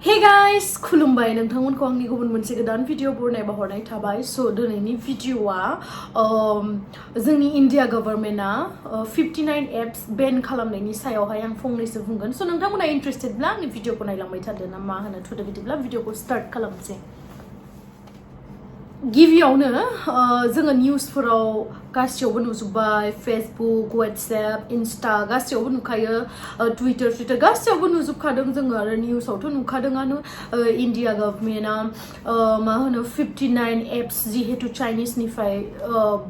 Hey guys, खुलुमबाय नोंथांमोनखौ आंनि गुबुन मोनसे गोदान भिडिअ बरनाय बाहरनाय थाबाय। स' दिनैनि भिडिअआ जोंनि इन्डिया गभर्नमेन्टआ 59 एप्स बेन खालामनायनि सायावहाय आं फंनैसो बुंगोन। स' नोंथांमोना इन्ट्रेस्टेडब्ला आंनि भिडिअखौ नायलांबाय थादो ना मा होनो थुदो बिदिब्ला भिडिअखौ स्टार्ट खालामसै। गिबियावनो जोङो निउसफोराव गासैयावबो नुजोब्बाय फेसबुक वाट्सएप इन्स्टा गासैयावबो नुखायो टुइटार गासैयावबो नुजोबखादों जोङो आरो निउसावथ' नुखादोंआनो इन्डिया गभर्नमेन्टआ मा होनो 59 एप्स जिहेतु चाइनिसनिफ्राय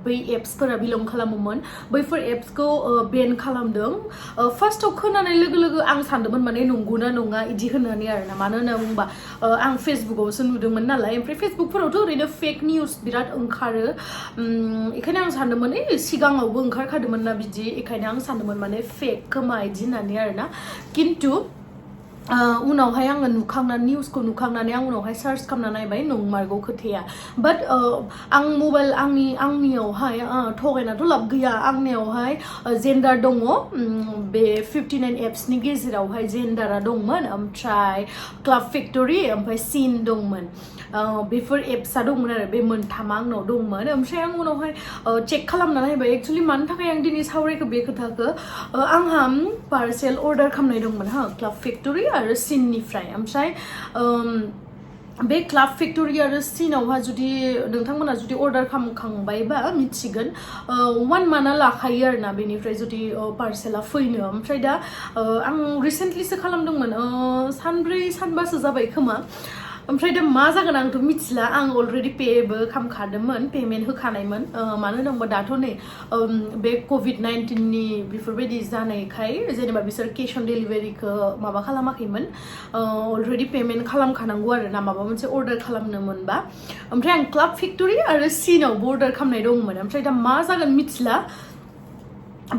बै एप्सफोरा बिलं खालामोमोन बैफोर एप्सखौ बेन खालामदों। फार्स्टआव खोनानाय लोगो लोगो आं सानदोंमोन माने नंगौना नङा इदि होननानै आरोना मानो होनना बुंबा आं फेसबुकावसो नुदोंमोन नालाय ओमफ्राय फेसबुकफोरावथ' ओरैनो फेक निउस बिराद ओंखारो बेखायनो आं सानदोंमोन सिगाङावबो ओंखारखादोंमोन ना बिदि बेखायनो आं सानदोंमोन माने फेक खोमा इदि होननानै आरोना खिन्थु उनावहाय आङो निउसखौ नुखांनानै आं उनावहाय सार्च खालामना नायबाय नंमारगौ खोथाया बाट आं मबाइल आंनियावहाय थगायनाथ' लाब गैया आंनियावहाय जेन्डार दङ बे 59 एप्सनि गेजेरावहाय जेन्डारा दंमोन ओमफ्राय क्लाब फेक्टरि ओमफ्राय सिन दंमोन बेफोर एप्सआ दंमोन आरो बे मोनथामा आंनाव दंमोन ओमफ्राय आं उनावहाय चेक खालामना नायबाय एक्चुअलि मानो थाखाय आं दिनै सावरायखो बे खोथाखौ आंहा पार्सेल अर्डार खालामनाय दंमोन क्लाब फेक्टरि आरो सिननिफ्राय ओमफ्राय बे क्लाब फेक्टरि आरो सिनावहा जुदि नोंथांमोना जुदि अर्डार खालामखांबायबा मिथिगोन 1 मान्थआ लाखायो आरोना बेनिफ्राय जुदि पार्सेला फैनो ओमफ्राय दा आं रिसेन्टलिसो खालामदोंमोन सानब्रै सानबासो जाबाय खोमा ओमफ्राय दा मा जागोन आंथ' मिथिला आं अलरेडि पेबो खालामखादोंमोन पेमेन्ट होखानायमोन मानो होनोबा दाथ' नै बे COVID-19नि बेफोरबायदि जानायखाय जेनेबा बिसोर केश अन डेलिभारिखौ माबा खालामाखैमोन अलरेडि पेमेन्ट खालामखानांगौ आरो ना माबा मोनसे अर्डार खालामनो मोनबा ओमफ्राय आं क्लाब फेक्टरि आरो सिनावबो अर्डार खालामनाय दंमोन ओमफ्राय दा मा जागोन मिथिला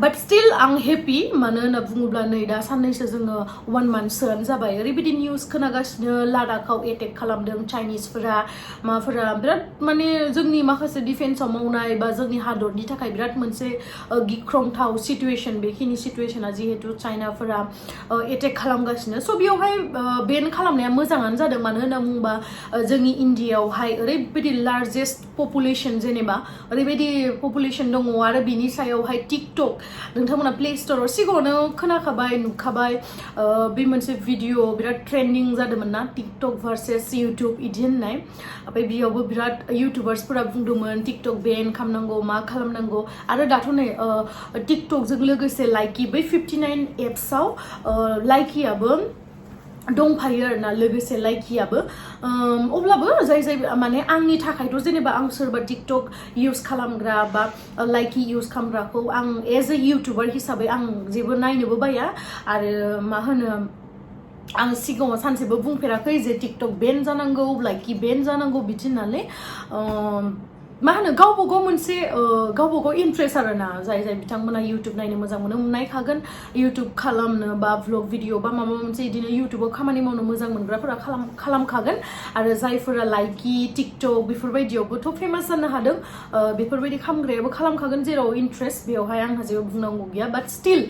बाट स्टिल आं हेपि मानो होनना बुङोब्ला नै दा साननैसो जोङो 1 मान्थसोआनो जाबाय ओरैबायदि निउस खोनागासिनो लादाखाव एटेक खालामदों चाइनिसफोरा माफोरा बिराद माने जोंनि माखासे डिफेन्सआव मावनाय बा जोंनि हादरनि थाखाय बिराद मोनसे गिख्रंथाव सिटुएसन बेखिनि सिटुएसना जिहेतु चाइनाफोरा एटेक खालामगासिनो स' बेयावहाय बेन खालामनाया मोजाङानो जादों मानो होनना बुङोबा जोंनि इन्डियायावहाय ओरैबायदि लार्जेस्ट पपुलेसन जेनेबा ओरैबायदि पपुलेसन दङ आरो बिनि सायावहाय टिकटक नोंथांमोना प्ले स्ट'राव सिगाङावनो खोनाखाबाय नुखाबाय बे मोनसे भिडिअ बिराद ट्रेन्डिं जादोंमोन ना टिकटक भार्सेस इउटुब इदि होननाय ओमफ्राय बेयावबो बिराद इउटुबार्सफोरा बुंदोंमोन टिकटक बेन खालामनांगौ मा खालामनांगौ आरो दाथ' नै टिकटकजों लोगोसे लाइकि बै 59 एप्सआव लाइकियाबो दंफायो आरोना लोगोसे लाइकियाबो अब्लाबो जाय माने आंनि थाखायथ' जेनेबा आं सोरबा टिकटक इउज खालामग्रा बा लाइकि इउज खालामग्राखौ आं एज ए इउटुबार हिसाबै आं जेबो नायनोबो बाया आरो मा होनो आं सिगाङाव सानसेबो बुंफेराखै जे टिकटक बेन जानांगौ लाइकि बेन जानांगौ बिदि होननानै मा होनो गावबागाव मोनसे गावबागाव इन्ट्रेस्ट आरोना जाय बिथांमोना इउटुब नायनो मोजां मोनो नायखागोन इउटुब खालामनो बा भ्लग भिडिअ बा माबा मोनसे बिदिनो इउटुबाव खामानि मावनो मोजां मोनग्राफोरा खालामखागोन आरो जायफोरा लाइकि टिकटक बेफोरबायदियावबोथ' फेमास जानो हादों बेफोरबायदि खालामग्रायाबो खालामखागोन जेराव इन्ट्रेस्ट बेयावहाय आंहा जेबो बुंनांगौ गैया बाट स्टिल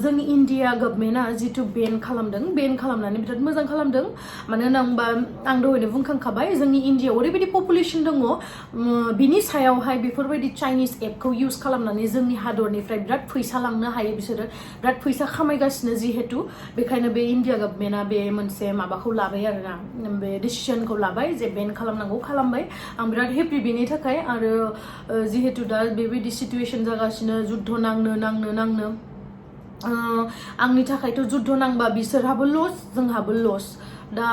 जोंनि इन्डिया गभर्नमेन्टआ जिथु बेन खालामनानै बिराद मोजां खालामदों मानो होनना बुंबा आं दहायनो बुंखांखाबाय जोंनि इन्डियायाव ओरैबायदि पपुलेसन दङ बिनि सायावहाय बेफोरबायदि चाइनिस एपखौ इउज खालामनानै जोंनि हादरनिफ्राय बिराद फैसा लांनो हायो बिसोरो बिराद फैसा खामायगासिनो जिहेतु बेखायनो बे इन्डिया गभर्नमेन्टआ बे मोनसे माबाखौ लाबाय आरोना बे डिसिजनखौ लाबाय जे बेन खालामनांगौ खालामबाय आं बिराद हेपि बेनि थाखाय आरो जिहेतु दा बेबायदि सिटुएसन जागासिनो जुद्ध नांनो आंनि थाखायथ' जुद्ध नांबा बिसोरहाबो लस जोंहाबो लस दा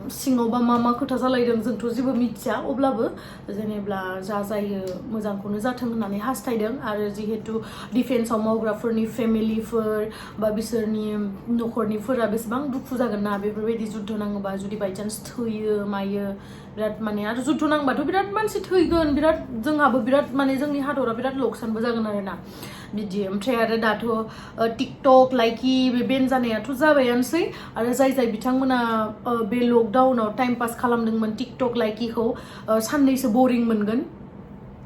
सिङावबा मा खोथा जालायदों जोंथ' जेबो मिथिया अब्लाबो जेनेब्ला जा जायो मोजांखौनो जाथों होननानै हास्थायदों आरो जिहेतु डिफेन्सआव मावग्राफोरनि फेमिलिफोर बा बिसोरनि न'खरनिफोरा बेसेबां दुखु जागोन ना बेफोरबायदि जुद्ध नाङोबा जुदि बायचान्स थैयो मायो बिराद माने आरो जुद्ध नांबाथ' बिराद मानसि थैगोन बिराद जोंहाबो बिराद माने जोंनि हादरा बिराद लकसानबो जागोन आरोना बिदि ओमफ्राय आरो दाथ' टिकटक लाइकि बे बेन जानायाथ' जाबायानोसै आरो जाय बिथांमोना बे लकडाउनाव टाइम पास खालामदोंमोन टिकटक लाइकिखौ साननैसो बरिं मोनगोन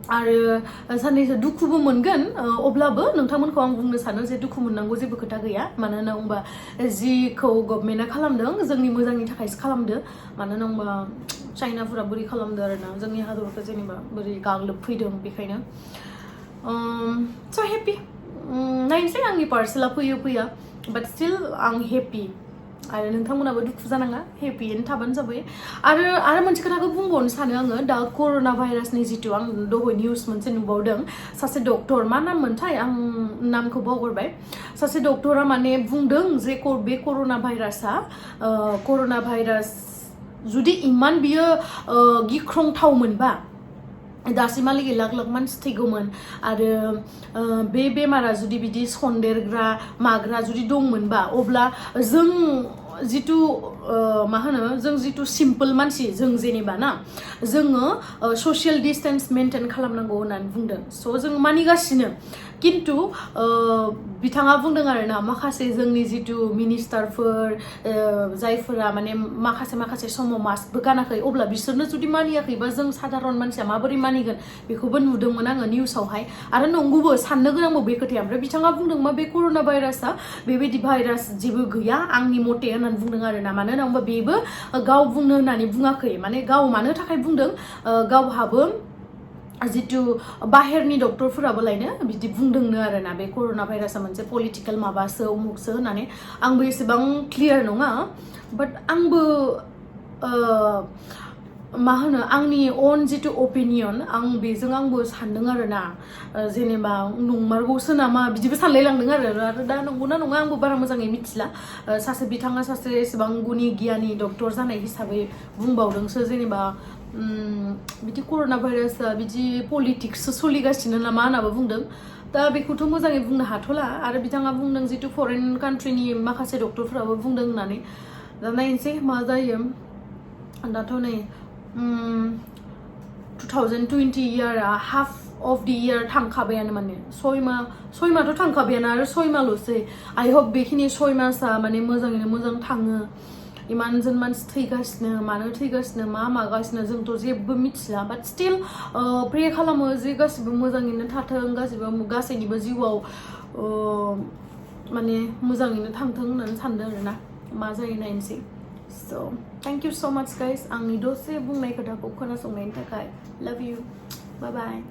आरो साननैसो दुखुबो मोनगोन अब्लाबो नोंथांमोनखौ आं बुंनो सानो जे दुखु मोननांगौ जेबो खोथा गैया मानोना होनबा जिखौ गभर्नमेन्टआ खालामदों जोंनि मोजांनि थाखायसो खालामदो मानोना होनबा चाइनाफोरा बोरै खालामदो आरोना जोंनि हादरखौ जेनेबा बोरै गाग्लोबफैदों बेखायनो स' हेपि नायनोसै आंनि पार्सेला फैयो फैया बाट स्टिल आं हेपि आरो नोंथांमोनाबो दुखु जानाङा हेपियैनो थाबानो जाबाय आरो मोनसे खोथाखौ बुंबावनो सानो आङो दा कर'ना भाइरासनि जितु आं दहाय निउस मोनसे नुबावदों सासे डक्टर मा नाम मोनथाय आं नामखौ बावगारबाय सासे डक्टरा माने बुंदों जे बे कर'ना भाइरास जुदि इमान बियो गिख्रंथावमोनबा दासिमहालागै लाख लाख मानसि थैगौमोन आरो बे बेमारा जुदि बिदि सन्देरग्रा माग्रा जुदि दंमोनबा अब्ला जों जितु मा होनो जों जितु सिम्पोल मानसि जों जेनेबा ना जोङो ससियेल डिस्टेन्स मेनटेन खालामनांगौ होननानै बुंदों स' जों मानिगासिनो किन्तु बिथाङा बुंदों आरोना माखासे जोंनि जितु मिनिस्टारफोर जायफोरा माने माखासे समाव मास्कबो गानाखै अब्ला बिसोरनो जुदि मानियाखैबा जों साधारन मानसिया माबोरै मानिगोन बेखौबो नुदोंमोन आङो निउसावहाय आरो नंगौबो साननो गोनांबो बे खोथाया ओमफ्राय बिथाङा बुंदों मा बे कर'ना भाइरासआ बेबायदि भाइरास जेबो गैया आंनि मथे होननानै बुंदों आरोना मानोना होनबा बेबो गाव बुंनो होननानै बुङाखै माने गाव मानो थाखाय बुंदों गावहाबो जितु बाहेरनि डक्टरफोराबो लायनो बिदि बुंदोंनो आरोना बे कर'ना भाइरासआ मोनसे पलिटिकेल माबासो उमुकसो होननानै आंबो एसेबां क्लियार नङा बाट आंबो मा होनो आंनि अन जितु अपिनियन आं बेजों आंबो सानदों आरोना जेनेबा नंमारगौसो नामा बिदिबो सानलायलांदों आरो दा नंगौना नङा आंबो बारा मोजाङै मिथिला बिथाङा सासे एसेबां गुनि गियानि डक्टर जानाय हिसाबै बुंबावदोंसो जेनेबा बिदि कर'ना भाइरासआ बिदि पलिटिक्ससो सोलिगासिनो नामा होननाबो बुंदों दा बेखौथ' मोजाङै बुंनो हाथ'ला आरो बिथाङा बुंदों जितु फरेन कान्ट्रिनि माखासे डक्टरफोराबो बुंदों होननानै दा नायनोसै मा जायो दाथ' नै 2020 इयारा हाफ अफ द इयार थांखाबायानो माने सयमाथ' थांखाबायानो आरो 6 माल'सै आइ होप बेखिनि 6 मासआ माने मोजाङैनो मोजां थाङो इमानजोन मानसि थैगासिनो मानो थैगासिनो मा मागासिनो जोंथ' जेबो मिथिला बाट स्टिल प्रे खालामो जे गासिबो मोजाङैनो थाथों गासैनिबो जिउआव माने मोजाङैनो थांथों होननानै सानदों आरोना मा जायो नायनोसै So, thank you so much guys आंनि दसे बुंनाय खोथाखौ खोनासंनायनि थाखाय love you bye bye